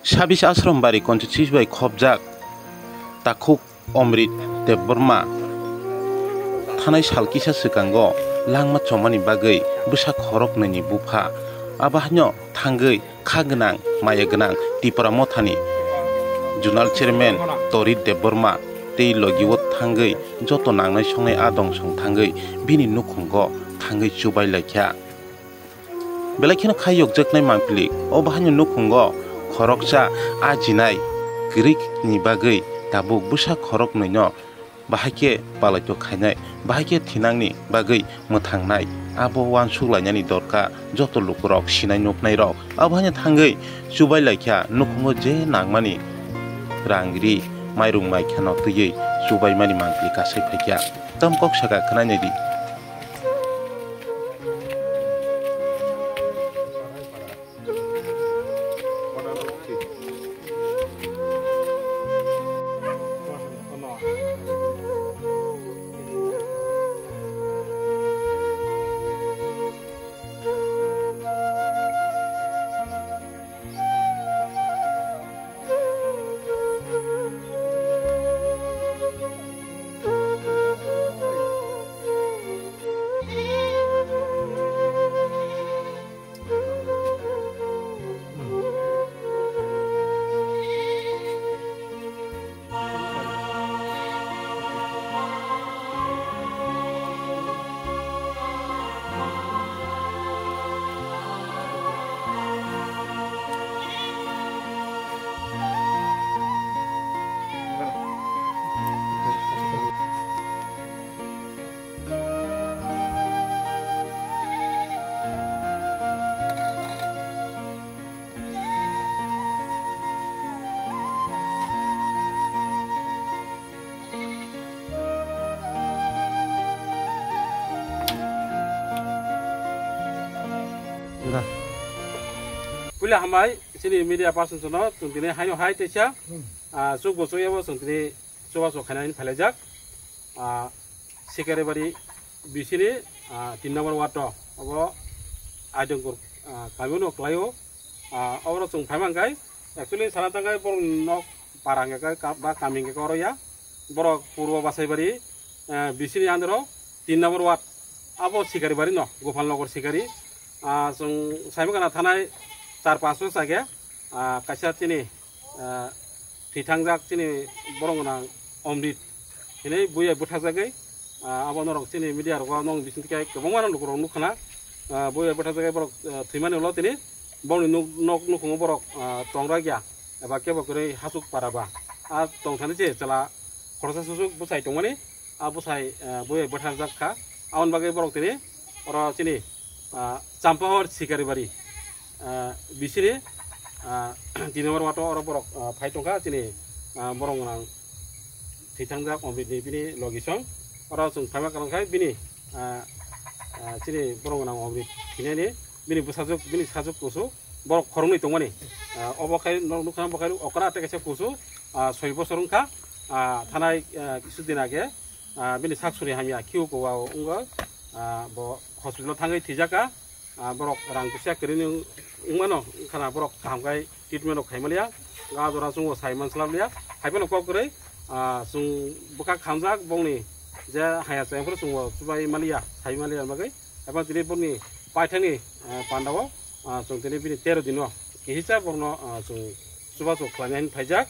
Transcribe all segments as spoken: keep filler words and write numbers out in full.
Sabis Ashram bari konchichis bai khopjak takhuk Omrit Debbarma thanai sal kisa swkango langma chomani bagwi bwsa khoroknwini bupha abo haino thangwi kha gwnang maya gwnang Tipra Mothani Zonal Chairman Torit Debbarma tei logi-o thangwi joto nangnai songnai adong song thangwi bini nukhungo thangwi chubai laikha. Belai kheno khai yokjaknai mangpili o bahaino nukhungo khoroksa ajinai kwrwini bagwi tabuk bwsa khoroknwino bahai khe balaito khainai, bahai khe thinangni bagwi mwthangnai, abo uansuk lainani dorkar joto lukurok sinai nuknairok. Abo haino thangwi chubai laikha nukhungo je nangmani rang ri mairung mai kheno twiwi chubaimani mangpili kasai phaikha. Tamo kok saka khwnainai di. Puila hambai, chini media person sono, chwng tini haino hai teisa, ah, chuk bo chuk yabo, chwng tini chubachu khaina hwnwi phailaijak. Ah, Sikaribari bisini, ah, tin number ward o, obo Aidongpur, ah, kami no khlaio. Ah, oboro chwng phaima hwnkhe, actually, sana thangkhe borok nok para hwnkhe ka-, ba kami hwnkhe oro ya. Borok Purbo Basaibari, ah, bisini andro tin number ward, abo Sikaribari no, Gopal Nagar Sikari. Ah, chwng saima gana thanai char panch bosor age, ah, kaisa chini, ah, thwi thangjak chini borok gwnang Omrit hinwi buya bwthakjagwi, ah, abo norok chini media rogo nong bisingtwi khe kwbangma lukurok nukha na, ah, buya bwthakjagwi borok, ah, thwimani ulo tini borokni nuk-, nok nukhungo borok, ah, tongrakya eba kebo kwrwi hachuk para ba. Ah, tongthani se chwla khoroksa susuk bwsai tongmani, ah, bwsai, ah, buya bwtharjak kha. Aboni bagwi borok tini oro chini, ah, Champahor Sikaribari, ah, bisini, ah, tin number ward o oro borok, ah, phai tongkha chini, ah, borok gwnang thwi thangjak Omrit ni bini logi song. Oro chwng phaima kwrwng khai bini, ah, ah, chini borok gwnang Omrit thinani bini bwsajwk, bini sajwk kusu borok khoroknwi tongmani. Ah, obo khai nok nukha, bo khai okra tei kaisa kusu, ah, soi bosor wngkha. Ah, thanai, ah, kisu din age, ah, bini sak suri hamya khiu kowa o wngkha. Ah, bo hospital o thangwi thwijak kha. Ah, borok rang kusiya kwrwini wng-, wngmano, wngkhana borok kaham khai treatment rok khaimaliya, ga jora chwngbo sai manslabya, haiphano kok kwrwi, ah, chwng bwkha khamjak bongni je haya chayang phuru chwngbo chubai maliya, sai maliya bagwi, haiphano tini bongni paithakni, ah, pandao, ah, chwng tini bini tero dino kihisa borokno, ah, chwng chubachu khlaina hinwi phaijak.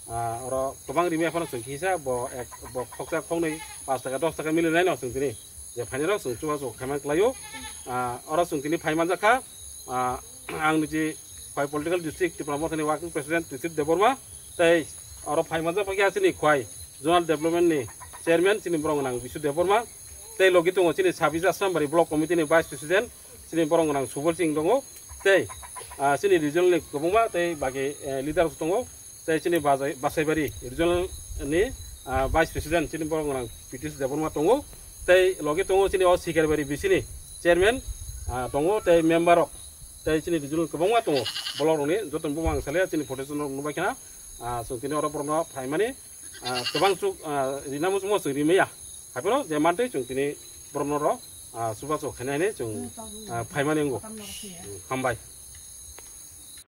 Ah, oro kwbang rimi aphano chwng kisa bo ek, bo khoksa khoknwi paanch taka dos taka mili naino chwng tini je phainairok chwng chubachu khaimani klaio. Ah, oro chwng tini phaimanjak kha, ah, ang niji Khwai Political District Tipra Mothani Working President Ritip Debbarma, tei oro phaimanjak kha chini Khwai Zonal Development ni Chairman chini borok gwnang Bisu Debbarma, tei logi tongo chini Sabija Asrambari Block Committee ni Vice President chini borok gwnang Subol Singh tongo, tei, ah, chini regional ni kwbangma tei baki, eh, leaders tongo, tei chini Bajai-, Basaibari regional ni, ah, Vice President chini borok gwnang Pitish Debbarma tongo, tei logi tongo chini o Sikaribari bisini Chairman, ah, tongo, tei member rok, tei chini regional kwbangma tongo, block rokni joto ni bumung ang salai chini photo rok nubai khna, ah, chwng tini oro borokno phaimani, ah, kwbang chuk, ah, rina muchungma chwng rimaya. Haiphano je mantwi chwng tini borokno ro, ah, chubachu khainai hinwi chwng, ah, phaimani wngo. Hambai.